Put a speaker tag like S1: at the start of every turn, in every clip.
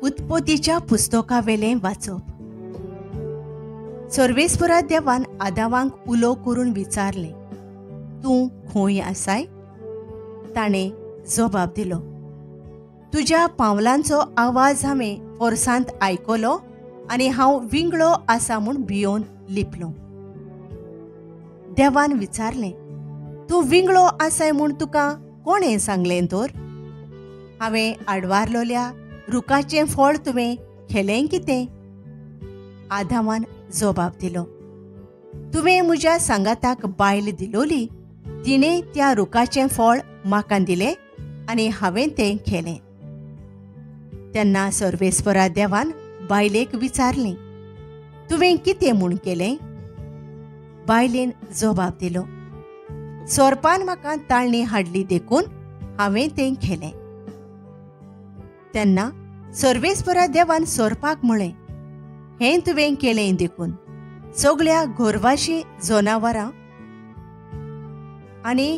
S1: उत्पत्तीच्या पुस्तकावेलें वाचप. सर्वेस्परा देवान आदावांक उलो करून विचारलें, तूं खंय आसाय? ताणें जबाब दिलो, तुज्या पावलांचो आवाज हांवें फोर्सांत आयकलो आनी हांव विंगळो आसा म्हूण भियोवन लिपलो. देवान विचारलें, तूं विंगळो आसाय म्हूण तुका कोणें सांगलें तर? हांवें आडवारलोल्या रुखाचें फळ तुवें खेलें कितें? आदामान जबाब दिलो, तुवें म्हज्या सांगाताक बायल दिलोली, तिणें त्या रुखाचें फळ म्हाका दिलें आनी हांवें तें खेलें. तेन्ना सर्वेस्परा देवान बायलेक विचारलें, तुवें कितें म्हूण केलें? बायलेन जबाब दिलो, सोरपान म्हाका ताळणी हाडली देखून हांवें तें खेलें. तेन्ना सर्वेस्परा देवान सोरपाक म्हळें, हें तुवें केलें देखून सगळ्या गोरवाशी जनावरां आनी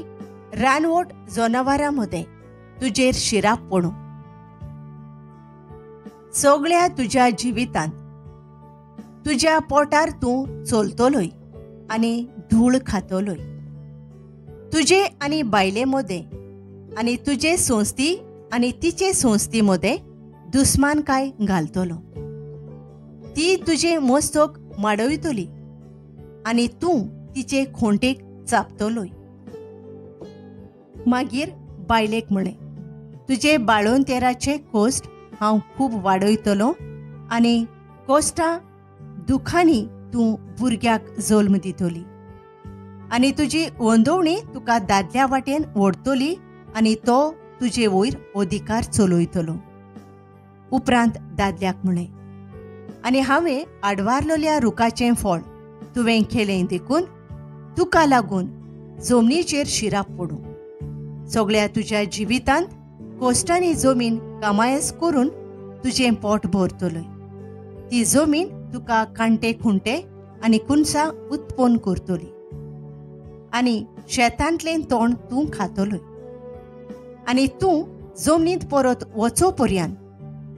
S1: रानवट जनावरां मदें तुजेर शिराप पडूं. सगळ्या तुज्या जिवितांत तुज्या पोटार तूं चलतलोय आनी धूळ खातलोय. तुजे आनी बायले मदें आनी तुजे संस्थी आनी तिचे संस्थी मदें दुस्मानकाय घालतलो. ती तुजे मस्तक माडयतली आनी तूं तिचे खोंटेक चापतलोय. मागीर बायलेक म्हळें, तुजे बाळंतेराचे कोश्ट हांव खूब वाडयतलो आनी कोश्टां दुखांनी तूं भुरग्याक जल्म दितली आनी तुजी वंदोवणी तुका दादल्या वाटेन ओडटली आनी तो तुजे वयर अधिकार चलयतलो. उपरांत दादल्याक म्हळें, आनी हांवें आडवारलोल्या रुखाचें फळ तुवें खेलें देखून तुका लागून जमनीचेर शिराप पडूं. सगळ्या तुज्या जिवितांत कोश्टांनी जमीन कामायस करून तुजें पोट भरतलोय. ती जमीन तुका कांटे खुंटे आनी कुनसां उत्पन्न करतली आनी शेतांतलें तोंड तूं खातलोय. आनी तूं जमनींत परत वचो पर्यंत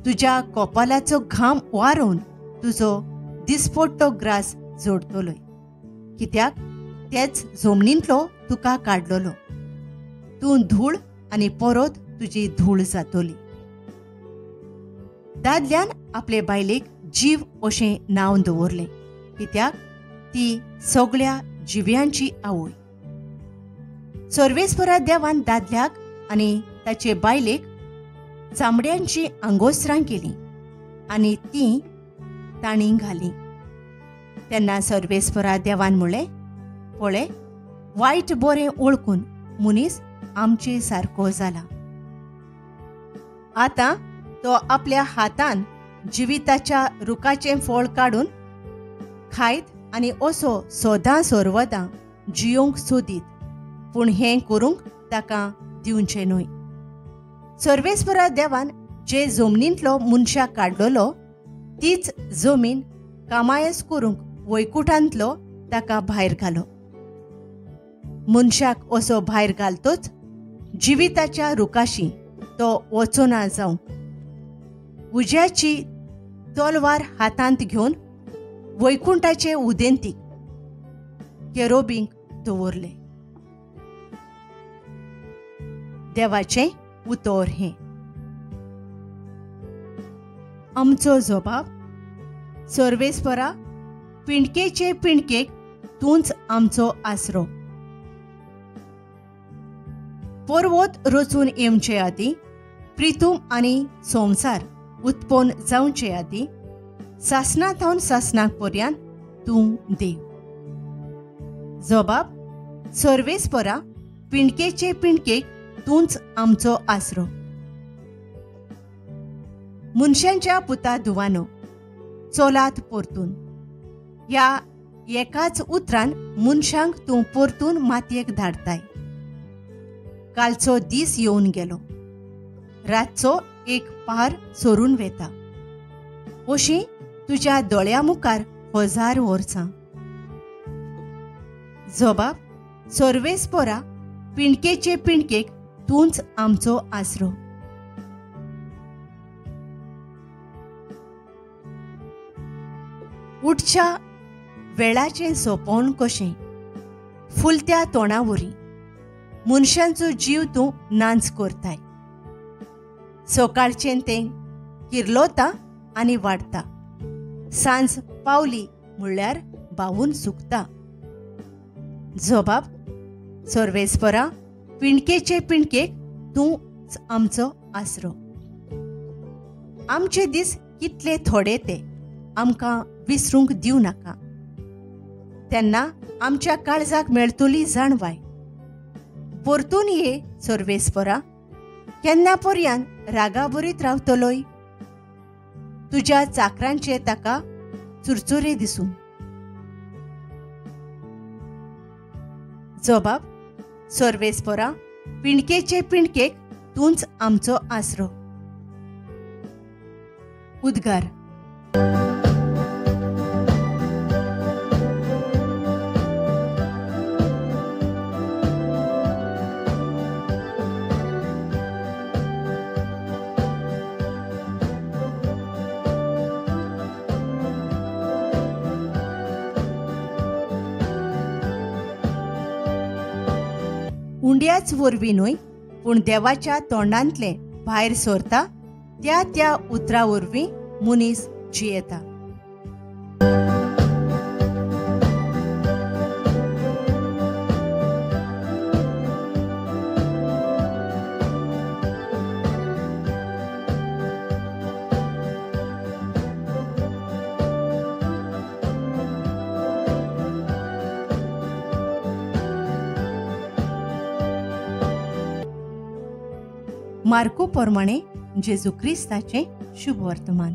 S1: तुज्या कपालाचो घाम वारोवन तुजो दिसपट्टो ग्रास जोडतलोय, कित्याक तेच जमनींतलो तुका काडलोलो. तूं धूळ आनी परत तुजी धूळ जातली. दादल्यान आपले बायलेक जीव अशें नांव दवरलें, कित्याक ती सगळ्या जिव्यांची आवय. सर्वेस्परा देवान दादल्याक आनी ताचे बायलेक चामड्यांची आंगोस्त्रां केलीं आनी तीं तांणी घालीं. तेन्ना सर्वेस्परा देवान म्हळें, पळय, वायट बरें वळखून मनीस आमचे सारको जाला. आतां तो आपल्या हातान जिविताच्या रुखाचें फळ काडून खायत आनी असो सदां सर्वदां जियोंक सोदीत, पूण हें करूंक ताका दिवचें न्हय. सर्वेस्परा देवान जे जमनींतलो मनशाक काडलोलो तीच जमीन कामायस करूंक वैकुठांतलो ताका भायर घालो. मनशाक असो भायर घालतोच जिविताच्या रुखाशी तो वचोना जावंक उज्याची तलवार हातांत घेवन वैकुंठाचे उदेंतीक केरोबींक दवरले. देवाचें उतर हें. आमचो जबाब, सर्वेस्परा, पिंडकेचे पिंडकेक तूंच आमचो आसरो. पर्वत रचून येवचे आदीं, प्रितूम आनी संवसार उत्पन्न जावचे आदीं, सासना थावन सासनाक पर्यंत तूं देव. जबाब, सर्वेस्परा, पिंडकेचे पिंडकेक तूंच आमचो आसरो. मनशांच्या पुता धुवानो, चलात परतून. ह्या एकाच उतरान मनशांक तूं परतून मातयेक धाडताय. कालचो दीस येवन गेलो, रातचो एक पार सरून वेता, अशी तुज्या दोळ्या मुखार 1000 वर्सां. जबाब, सर्वेस्परा, पिंडकेचे पिंडकेक तूंच आमचो आसरो. उठच्या वेळाचें सोंपोवन कशें फुलत्या तोंडावरी मनशांचो जीव तूं नांच करताय. सकाळचें तें किर्लोता आनी वाडटा, सांज पावली म्हणल्यार बावून सुकता. जबाब सर्वेस्परा, पिंडकेचे पिंडकेक तूं आमचो आसरो. आमचे दीस कितले थोडे ते आमकां विसरूंक दिवं नाका, तेन्ना आमच्या काळजाक मेळटली जाणवाय. परतून ये सर्वेस्परा, केन्ना पर्यंत रागाभरीत रावतलोय? तुज्या चाकरांचे ताका चुरचुरे दिसूं. जबाब सर्वेस्परा, पिंडकेचे पिंडकेक तूंच आमचो आसरो. उद्गार. उंड्याच वरवीं न्हय पूण देवाच्या तोंडांतलें भायर सरता त्या त्या उतरा वरवीं मनीस जियेता. मार्को प्रमाणे जेजू क्रिस्ताचें शुभ वर्तमान.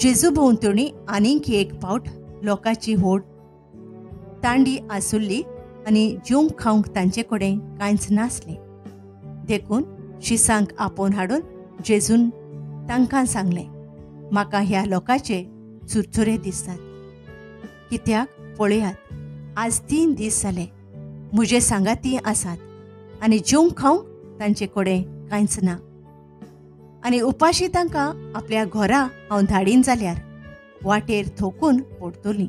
S1: जेजू भोंवतणी आनीक एक पावट लोकांची होड तांडी आसुल्ली आनी जेवंक खावंक तांचे कडेन कांयच नासलें. देखून शिसांक आपोवन हाडून जेजून तांकां सांगलें, म्हाका ह्या लोकांचे चुरचुरे दिसतात, कित्याक पळयात आज 3 दीस जाले म्हजे सांगाती आसात आनी जेवंक खावंक तांचे कडेन कांयच ना. आनी उपाशी तांकां आपल्या घरा हांव धाडीन जाल्यार वाटेर थोकून पडटलीं.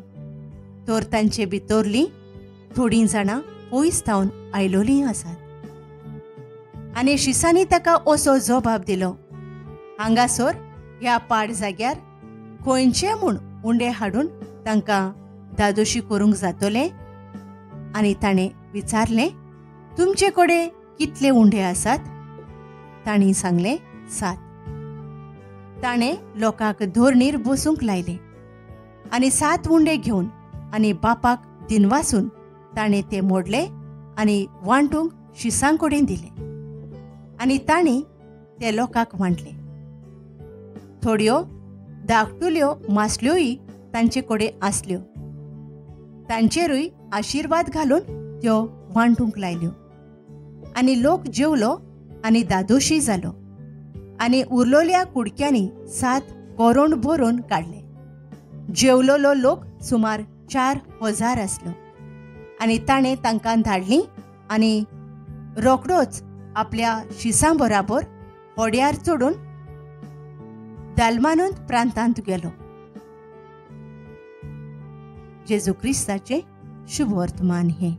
S1: तर तांचे भितरलीं थोडीं जाणां पयस थावन आयलोलीं आसात. आनी शिसांनी ताका असो जबाब दिलो, हांगासर ह्या पाड जाग्यार खंयचे म्हूण उंडे हाडून तांकां दादोशी करूंक जातलें? आनी ताणें विचारलें, तुमचे कडेन कितले उंडे आसात? तांणी सांगलें, 7. ताणें लोकांक धोरणीर बसूंक लायलें आनी 7 उंडे घेवन आनी बापाक दिनवासून ताणें ते मोडले आनी वांटूंक शिसां कडेन दिले आनी तांणी ते लोकांक वांटले. थोड्यो धाकटुल्यो मासल्योय तांचे कडेन आसल्यो, तांचेरूय आशिर्वाद घालून त्यो वांटूंक लायल्यो. आनी लोक जेवलो आनी दादोशी जालो आनी उरलोल्या कुडक्यांनी 7 कोरोण भरून काडले. जेवलोलो लोक सुमार 4000 आसलो. आनी ताणें तांकां धाडलीं आनी रोखडोच आपल्या शिसां बराबर होड्यार चडून दालमानूत प्रांतांत गेलो. जेजू क्रिस्ताचें शुभ वर्तमान हें.